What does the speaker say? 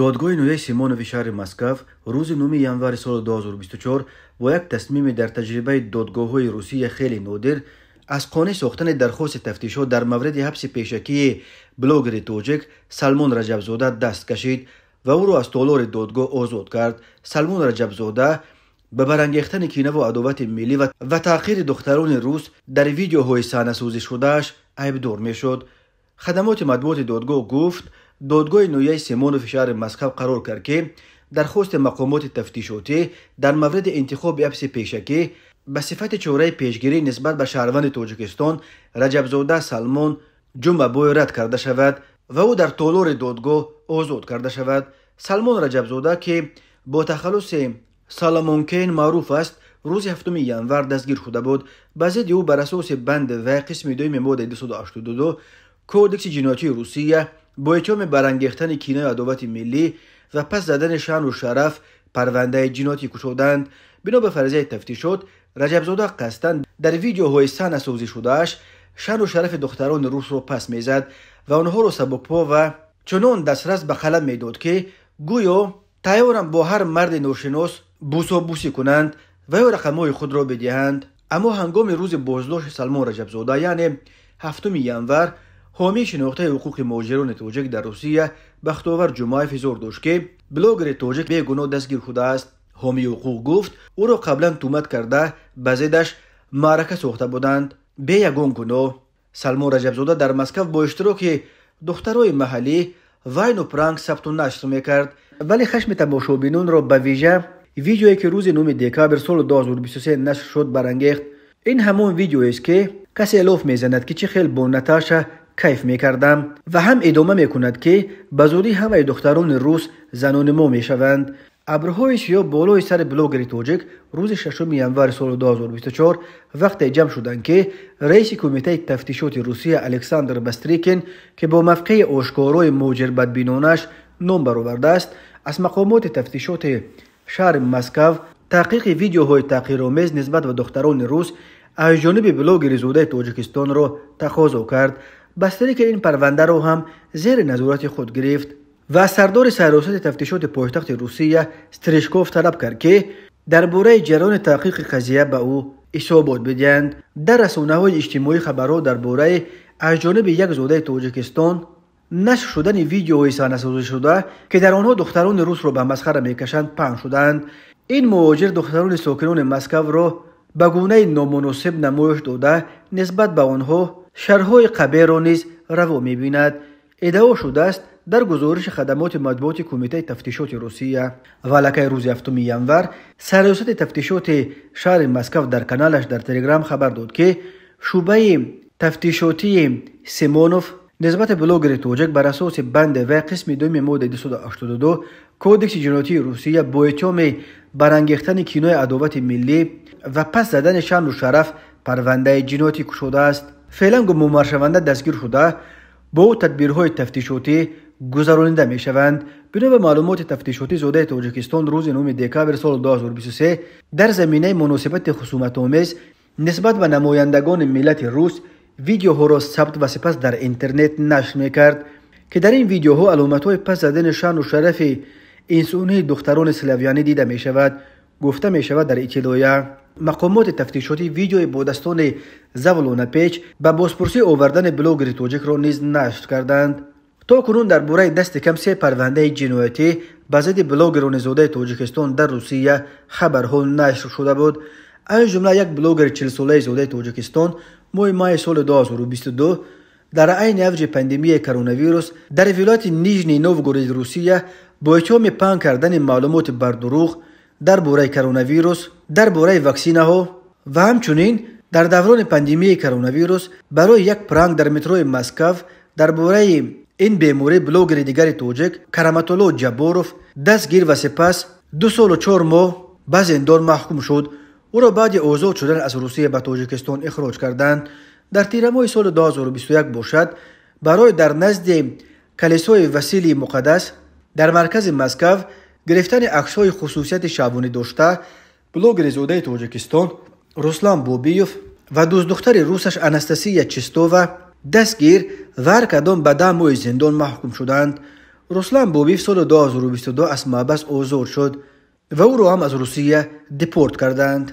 Додгоҳи ноҳияи Симонови шаҳри Москав рӯзи 9 январи соли 2024 бо як тасмими дар таҷрибаи додгоҳҳои Русия хеле нодир аз қонеъ сохтани дархости тафтишот дар мавриди ҳабси пешакии блогери тоҷик Салмон Раҷабзода даст кашид ва ӯро аз толори додгоҳ озод кард. Салмон Раҷабзода ба барангехтани кинаву адовати миллӣ ва таъқири духтарони рус дар видеоҳои саҳнасозишудааш айбдор мешуд. Хадамоти матбуоти додгоҳ гуфт, додгоҳи ноҳияи Симонови шаҳри Москав қарор кард, ки дархости мақомоти тафтишотӣ дар мавриди интихоби ҳабси пешакӣ ба сифати чораи пешгирӣ нисбат ба шаҳрванди Тоҷикистон Раҷабзода Салмон Ҷумъабой рад карда шавад ва ӯ дар толори додгоҳ озод карда шавад. Салмон Раҷабзода, ки бо тахаллуси Саломонкен маъруф аст, рӯзи 7 январ дастгир шуда буд. Ба зидди ӯ бар асоси банди В қисми дуюми моддаи 282 Кодекси ҷиноятии Русия бо иттиҳоми барангехтани кинаю адовати миллӣ ва пас задани шаъну шараф парвандаи ҷиноятӣ кушоданд. Бино ба фарзияи тафтишот, Раҷабзода қасдан дар видеоҳои саҳнасозишудааш шаъну шарафи духтарони русро пас мезад ва онҳоро сабукпо ва чунон дастрас ба қалам медод, ки гӯё тайёрам бо ҳар марди ношинос бусобусӣ кунанд ва ё рақамҳои худро бидиҳанд. Аммо ҳангоми рӯзи боздошти Салмон Раҷабзода, яъне 7 январ, ҳомии шинохтаи ҳуқуқи муҳоҷирони тоҷик дар Русия Бахтовар Ҷумаев изҳор дошт, ки блогери тоҷик бегуноҳ дастгир шудааст. Ҳомии ҳуқуқ гуфт, ӯро қаблан тӯҳмат карда ба зиддаш маърака сохта буданд бе ягон гуноҳ. Салмон Раҷабзода дар Москав бо иштироки духтарои маҳаллӣ вайну пранк сабту нашр мекард, вале хашми тамошобинонро ба вижа видеое, ки рӯзи 9 декабр соли 2023 нашр шуд, барангехт. Ин ҳамон видеоест, ки касе лоф мезанад, ки чӣ хел бо Наташа кайф мекардам, ва ҳам идома мекунад, ки ба зудӣ ҳамаи духтарони рус занони мо мешаванд. Абрҳои сиёҳ болои сари блогери тоҷик рӯзи 6 январи соли 2024 вақте ҷамъ шуданд, ки раиси кумитаи тафтишоти Русия Александр Бастрикин, ки бо мавқеи ошкорои муҳоҷирбадбинонаш ном баровардааст, аз мақомоти тафтишоти шаҳри Москав таҳқиқи видеоҳои таҳқиромез нисбат ба духтарони рус аз ҷониби блогери зодаи Тоҷикистонро тақозо кард. Бастрикин ин парвандаро ҳам зери назорати худ гирифт ва аз сардори сарраёсати тафтишоти пойтахти Русия Стрижков талаб кард, ки дар бораи ҷараёни таҳқиқи қазия ба ӯ ҳисобот бидиҳанд. Дар расонаҳои иҷтимоӣ хабарҳо дар бораи аз ҷониби як зодаи Тоҷикистон нашр шудани видеоҳои саҳнасозишуда, ки дар онҳо духтарони русро ба масхара мекашанд, паҳн шуданд. Ин муҳоҷир духтарони сокинони Москавро ба гунаи номуносиб намоиш дода, нисбат ба онҳо шарҳҳои қабеҳро низ раво мебинад. Иддао шудааст дар гузориши хадамоти матбуоти кумитаи тафтишоти Русия. Ва аллакай рӯзи 7 январ сарраёсати тафтишоти шаҳри Москав дар каналаш дар Телеграм хабар дод, ки шӯъбаи тафтишотии Симонов нисбати блогери тоҷик бар асоси банди В қисми дуюми моддаи 282 Кодекси ҷиноятии Русия бо иттиҳоми барангехтани кинои адовати миллӣ ва пас задани шаъну шараф парвандаи ҷиноятӣ кушодааст. Феълан гумонбаршаванда дастгир шуда, бо ӯ тадбирҳои тафтишотӣ гузаронида мешаванд. Бино ба маълумоти тафтишотӣ, зодаи Тоҷикистон рӯзи 9 декабр соли 2023 дар заминаи муносибати хусуматомез нисбат ба намояндагони миллати рус видеоҳоро сабт ва сипас дар интернет нашр мекард, ки дар ин видеоҳо аломатҳои пас задани шаъну шарафи инсонии духтарони славянӣ дида мешавад, гуфта мешавад дар иттилоя. Мақомоти тафтишотӣ видеои бо дастони завлонапеч ба бозпурсӣ овардани блогери тоҷикро низ нашр карданд. То кунун дар бораи дасти кам 3 парвандаи ҷиноятӣ ба зидди блогерони зодаи Тоҷикистон дар Русия хабарҳо нашр шуда буд. Аз ҷумла як блогери 40-солаи зодаи Тоҷикистон моҳи майи соли 2022 дар айни авҷи пандемияи коронавирус дар вилояти Нижний Новгороди Русия бо иттиҳоми паҳн кардани маълумоти бардурӯғ дар бораи коронавирус, дар бораи ваксинаҳо ва ҳамчунин дар даврони пандемияи коронавирус барои як пранк дар метрои Москав дар бораи ин беморӣ блогери дигари тоҷик Караматулло Ҷабборов дастгир ва сипас 2 солу 4 моҳ ба зиндон маҳкум шуд. Ӯро баъди озод шудан аз Русия ба Тоҷикистон ихроҷ карданд. Дар тирамоҳи соли 2021 бошад, барои дар назди калисои Василии Муқаддас дар маркази Москав гирифтани аксҳои хусусияти шаҳвонӣ дошта, блогери зодаи Тоҷикистон Руслан Бобиев ва дӯстдухтари русаш Анастасия Чистова дастгир ва ҳар кадом ба 10 моҳи зиндон маҳкум шуданд. Руслан Бобиев соли 2022 аз маҳбас озод шуд ва ӯро ҳам аз Русия депорт карданд.